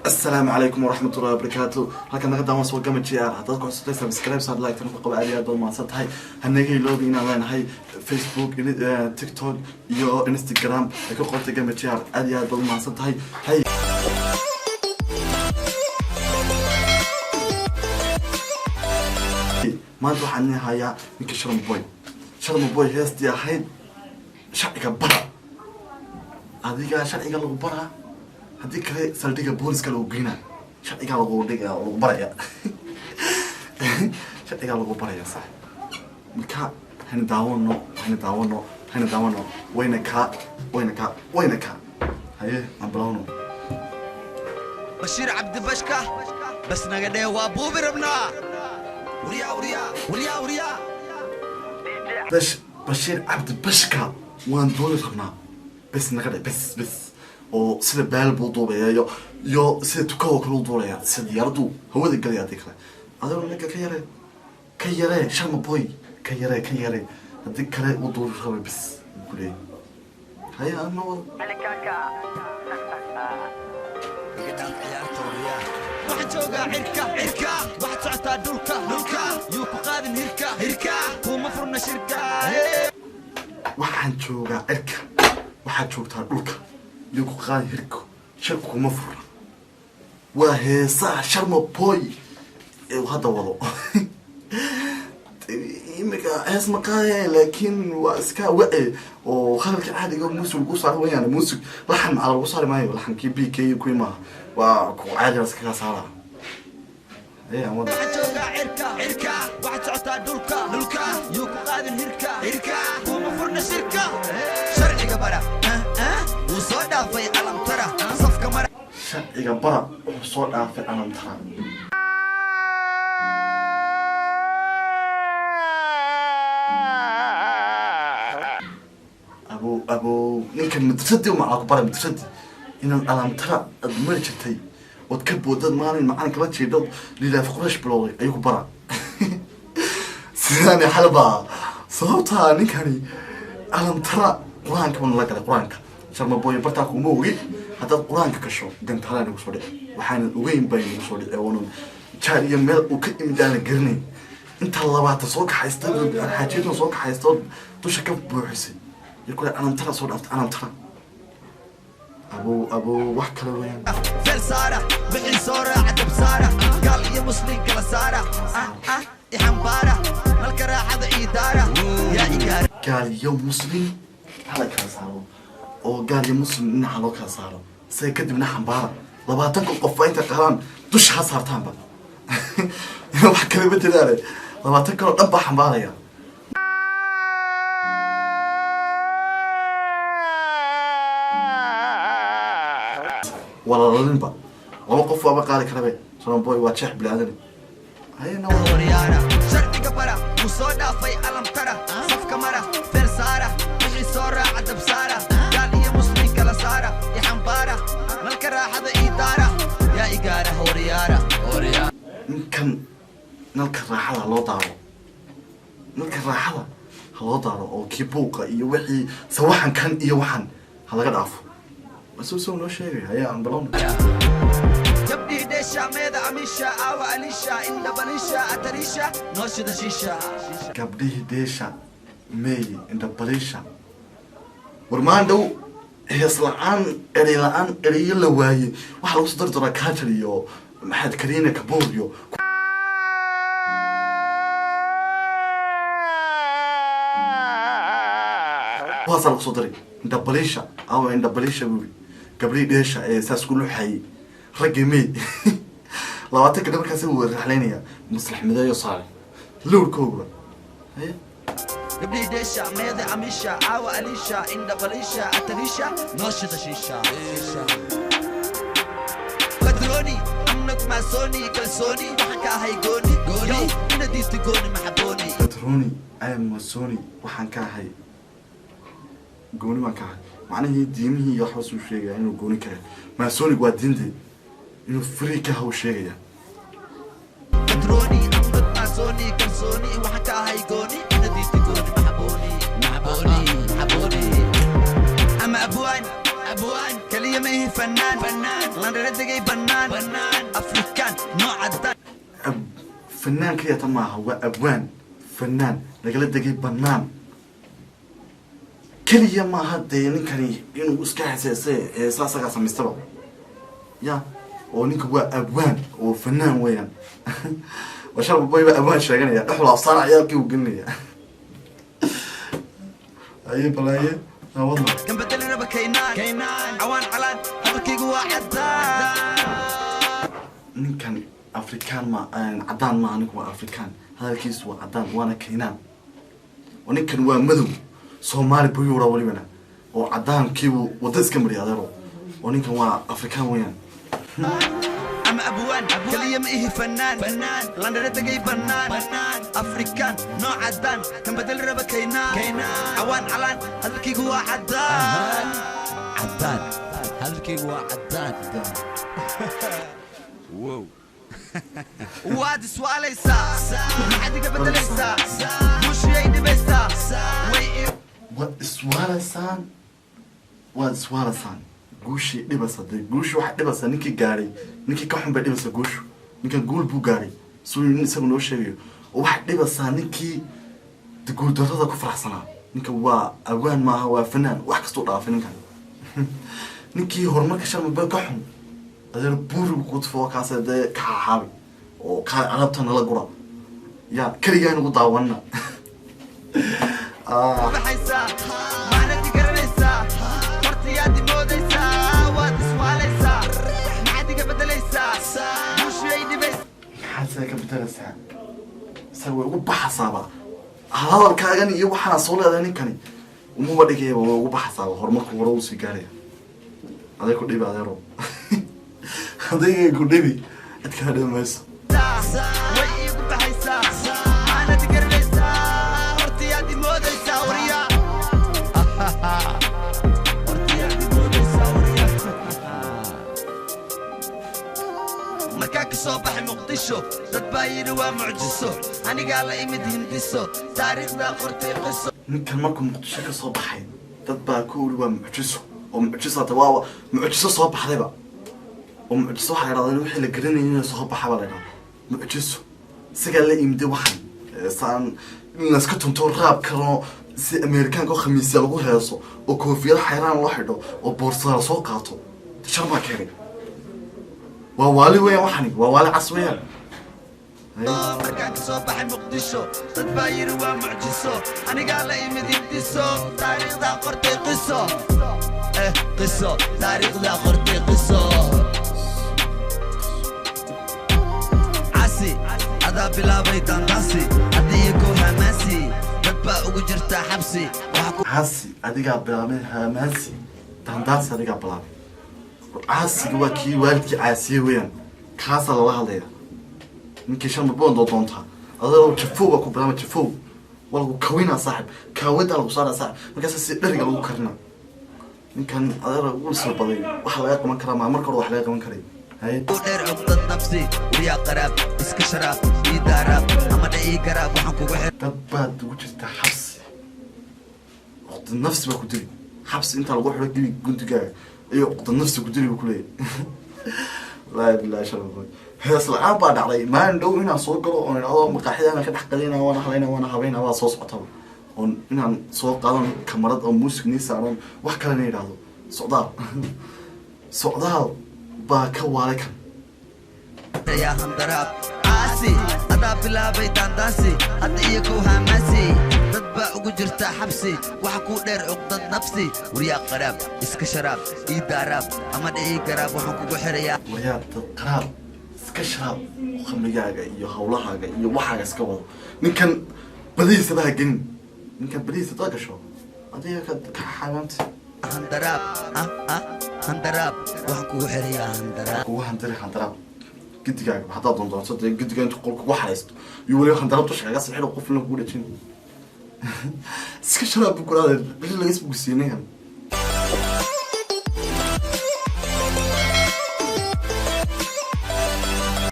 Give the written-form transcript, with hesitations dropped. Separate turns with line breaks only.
Asalaamu calaykum waraxmatullahi wabarakaatu. Halkan naga daawan soo Gama GR. Haddaad ku cusubtay, subscribe saad, like tan ku qaba. Aad iyo aad baad mahadsan tahay. Hanaga iloobi inaan leenahay Facebook, TikTok iyo Instagram ay ku qortay Gama GR. Aad iyo aad baad mahadsan tahay. Hay, maanta waxaan idin hayaa ninka Sharma Boy. Sharma Boy heestii ahayd "Sharciga bara", adigaa sharciga lagu baraa, haddii kale saldhiga booliska lagu geynaa. Sharcigaa lagu dhiga, lagu baraya, sharcigaa lagu baraya. Sax, marka hayna daawano, hayna daawano, hayna daawano. Wayna kaa, wayna kaa, wayna kaa. Haye, aan bilowno.
Bashiir Cabdi Bashka, bas naga dhee, waa buubi rabnaa. Waryaa, waryaa, waryaa, waryaa.
Bash Bashiir Cabdi Bashka, waan dooni rabnaa, bes naga dhe, bes bes. Oo sida baal buu duubaya iyo sida tukahoo kale u duulaya, sida diyaaradu hawada galaya. Haddii kale adigoo ninka ka yaree, ka yaree, Sharma Boy, ka yaree, ka yaree, haddii kale uu duuli rabay, bes buu ku leeyay. Haye, adna wada.
Iga dhaaf ciyaarta, waryaa. Waxaan joogaa cirka, cirka, waxaad socotaa dhulka, dhulka, yuu ku qaadin hirka, hirka, kuma furna shirka.
Waxaan joogaa cirka, waxaad joogtaa dhulka, iyo ku qaadi hirko, shirku kuma furna. Waa heesaha Sharma Boy ee uu hadda wado. Imika hees ma qaadaya, laakiin waa iska wace oo hadalka caadiga muusig lagu saari wayaan. Muusig laxan macala lagu saari maayo, laxankii BK kuwii maaha, waa ku caadiga iskaga saara. Ee aan wada.
Waxaan joogaa cirka, cirka, waxaad socotaa dhulka, dhulka, yuu ku qaadin hirka, hirka, kuma furna shirka. Sharciga bara, wuu soo dhaafay alamtara, safka mara.
Sharciga bara, wuxuu soo dhaafay alamtara. Abo abo, ninkan madrasadii macalaa ku baray, madrasadii inaad alamtara aad mari jirtay ood ka boodad maalin macalinka la jiidhad lilaaf qurash bilowday ayuu ku bara. Sidaani xalbaa sababtaa ninkani alamtara qur-aanka bana la galay. Qur-aanka Sharma Boy bartaa kuma ogi. Haddaad qur-aanka gasho, gantaala nagu soo dhici, waxaanan ogeyn bay nagu soo dhici, oonan jaar iyo meel uu ka imid aan la garanayn. Inta 20 soo kaxaysta, xaajiyadan soo kaxaysta oo dusha ka buuxisay iyo kule alamtara soo dhaaftay alamtara. Abo abo, wax kale weeyaan.
Feel saara, wixii soo raaca dab saara, gaal iyo muslim kala saara, ixambaara, nalka raaxada ii daara, yaa igaara.
Gaal iyo muslim hala kala saaro, oo gaal iyo muslim dhinaca loo kala saaro isaga, kadibna xambaara 20-ka qof baa inta qalaan dusha ha saartaanba. Wax kale ma jiraane, 20 kaloo dhan baa xambaaraya. Walalalinba laba qof waaba qaadi karabe. Sharma Boy waa jeex bilaadan. Hayana wada.
Waryaara, sharciga bara, wuu soo dhaafay alamtara, safka mara, feel saara, wixii soo raaca dab saara, gaal iyo muslim kala saara, ixambaara, nalka raaxada ii daara, yaa igaara, horyaara, horyaara.
Ninkan nalka raaxada ha loo daaro, nalka raaxada ha loo daaro, oo kii buuqa iyo wixii sawaxankan iyo waxan ha laga dhaafo. Wasuu soo noo sheegay. Haye, aan bilowna.
Gabdhii dheesha, meeda amisha, aawa alisha, indhabalisha, atarisha, nooshida shiisha.
Gabdhihii dheesha meeye, indhabaliisha? War maan dhow hees la-aan, erey la-aan, ereyo la waayey. Waxaa lagu soo dari doonaa Kajal iyo maxaad Kareena Kapoor iyo kuwaasaa lagu soo daray. Indhabaliisha awa, indhabaliisha buuri. Gabdhihii dheesha ee saas ku luxayay, raggii mey? 20-ka dhan markaas wuu raxlaynaya maslax mideeyo saare lowrkooga. Haye.
Gabdhii dheesha, meeda amisha, aawa alisha, indhabalisha, atarisha, nooshida shiisha. Patroni amnag maasoni, kalsooni waxaan ka ahay gooni gooni, ina diidta gooni maxabooni.
Patroni am masoni, waxaan ka ahay gooni baan ka ahay. Macnihii diimihii iyo waxbaasuu sheegaya inuu gooni ka yahay. Masonic waa diinteed, inuu free ka haw sheegaya.
Patroni amnag maasoni, kalsooni waxaan ka ahay gooni, ina diidta gooni maxabooni, maxabooni, maxabooni. Ama abwaan, abwaan kaliya ma ihi. Fanaan landhara degay bannaan, Afrikaan nooc caddaan.
Fanaan kaliya maaha, waa abwaan, fanaan lagala degay bannaan. Keliya maaha dee ninkani inuu iska heseese, heesa asagaa samaystaba ya, oo ninka waa abwaan oo fanaan weeyaan. Waa Sharma Boy baa abwaan sheeganaya, dhexul afsaana ciyaalkii uu gelinaya. Aye, balaaye wadna.
Kan bedeli raba kaynaan, cawaan calaan, hadalkaygu waa caddaan.
Ninkan Afrikaan ma caddaan maaha, ninku waa Afrikaan, hadalkiisu waa caddaan, waana kaynaan. Oo ninkan waa madow Soomaali buyuura welibana, oo caddaankiibuu wadda iska mariya adeero, oo ninkan waa Afrikaan weeyaan.
Ama abwaan kaliya ma ihi, fanaan landhara degay bannaan, Afrikaan nooc caddaan, kan bedeli raba kaynaan, cawaan calaan, hadalkaygu waa caddaan, caddaan, hadalkaygu waa caddaan. Wow, waad iswaalaysaa, maxaad iga bedelaysaa? Guushiyay dhibaysaa, way ii
Waad iswaalaysaan, waad iswaalaysaan, guushii dhibasa. Dee guushu waxay dhibaysaa ninkii gaadhay, ninkii ka xun bay dhibaysaa guushu. Ninkan guul buu gaadhay siduu nin isagu noo sheegayo, oo waxay dhibaysaa ninkii de guuldarrada ku faraxsanaa. Ninka waa awaan maaha, waa fanaan, wax kastuu dhaafay ninkan. Ninkii horumarka Sharma Boy ka xun, adeer, buurigu ku tufo, kaase dee ka xaaxaabay oo kaa alaabta nala gura ya keligaa nagu daawanna.
Baxaysaa, macnadi garanaysaa, hortayaad imoodaysaa, waad iswaalaysaa, maxaad iga bedelaysaa? Guushiyay dhibaysaa.
Maxaad sidaa ka bedelaysaa? Isaga way ugu baxasaaba hadalkaagan iyo waxaana soo leedahay. Ninkani umaba dhigayaba, way ugu baxasaaba horumarku hore usii gaaraya. Aday ku dhibi, adeero, adayga ku dhibi, cid kala dhibi mayso.
Way iigu baxaysaa, macnadi garanaysaa, hortayaad imoodaysaa, warya, hortayaad imoodaysaa, warya. Markaa ka soo baxay Muqdisho, dad baa yidhi waa mucjiso, anigaa la imid hindiso, taariikhdaa qortay qiso.
Ninkan markuu Muqdisho ka soo baxay, dad baa ku uri waa mucjiso, oo mucjiso hata waa mucjiso soo baxdayba, oo mucjiso waxaa la idhahdaa wixii la garanayay inay soo baxa baa la idhahdaa mucjiso. Isagaa la imide waxan saan in layska tunto raab kaloo si Amerikaanka oo khamiisya lagu heeso, oo koofiyado xayraan loo xidho, oo boorsada lasoo qaato. Sharmaa keenay, waa waali weeyaan, waxani waa waali cas weeyaan.
Markaan ka soo baxay Muqdisho, dad baa yidhi waa mucjiso, anigaa la imid hindiso, taariikhdaa qortay qiso, qiso, taariikhdaa qortay qiso. Casi adaa bilaabay daandaasi, haddii iyo kow hamaasi, dad baa ugu jirtaa xabsi, waxa ku
Caasi adigaa bilaabay hamaansi, daandaansi adigaa bilaabay. Caasiga waa kii waalidkii caasiye weeyaan, kaasaa lala hadlaya. Ninkii Sharma Boy doontaa adoo jafow baa ku bilaaba, jafow waa lagu kawinaa saaxib, kaawadaa lagu saaraa saaxib, markaasa si dheriga lagu karina. Ninkan adeer wuu silbaday, waxa laga qaban karaa maa marka hore wax laga qaban karay. Haye.
Dheer cuqdad nafsi, waryaa, qaraab iska sharaab, ii daaraab ama dha ii garaab, waxaan kugu xir
Dad baad ugu jirtaa xabsi, cuqdad nafsi baa ku dili, xabsi intaa lagu xiro gili gundigaaga iyo cuqdad nafsi ku dili buu kuleeyahy. Wallaahi billahi, Sharma Boy hees la-aan baa dhacday. Maalin dhow inaan soo galo oon idhahdo maqaaxida inaan ka dhex qadayna, waana halayna, waana habayna, waa soo socotaba, oon inaan soo qaadan kamarad oo muusig nii saaran, wax kalena idhahdo socdaal, socdaal baa ka waalay kan.
Yaa handaraab, caasi adaa bilaabay daandaansi, hadda iyo kow hamaasi, dad baa ugu jirta xabsi, waxa kuu dheer cuqdad nafsi, waryaa, qaraab iska sharaab, ii daaraab ama dha ii garaab, waxaan kugu xirayaa.
Waryaa, dad qaraab iska sharaab, khamrigaaga iyo hawlahaaga iyo waxaaga iska wado. Ninkan badihiisaba ha gelin, ninkan badihiisa hadaad gasho adiga ka xawaanta.
Handaraab, ah ah, handaraab, waxaan kugu xirayaa handaraab.
Kugu handari handaraab gidigaaga haddaad doondoonto, dee gidiga intu qolka kugu xaraysto iyo weliba handaraab dusha kaga sixiro, qofna kugu dhajin. Iska sharaab buu kulaada bili laga isbugsiinayhan.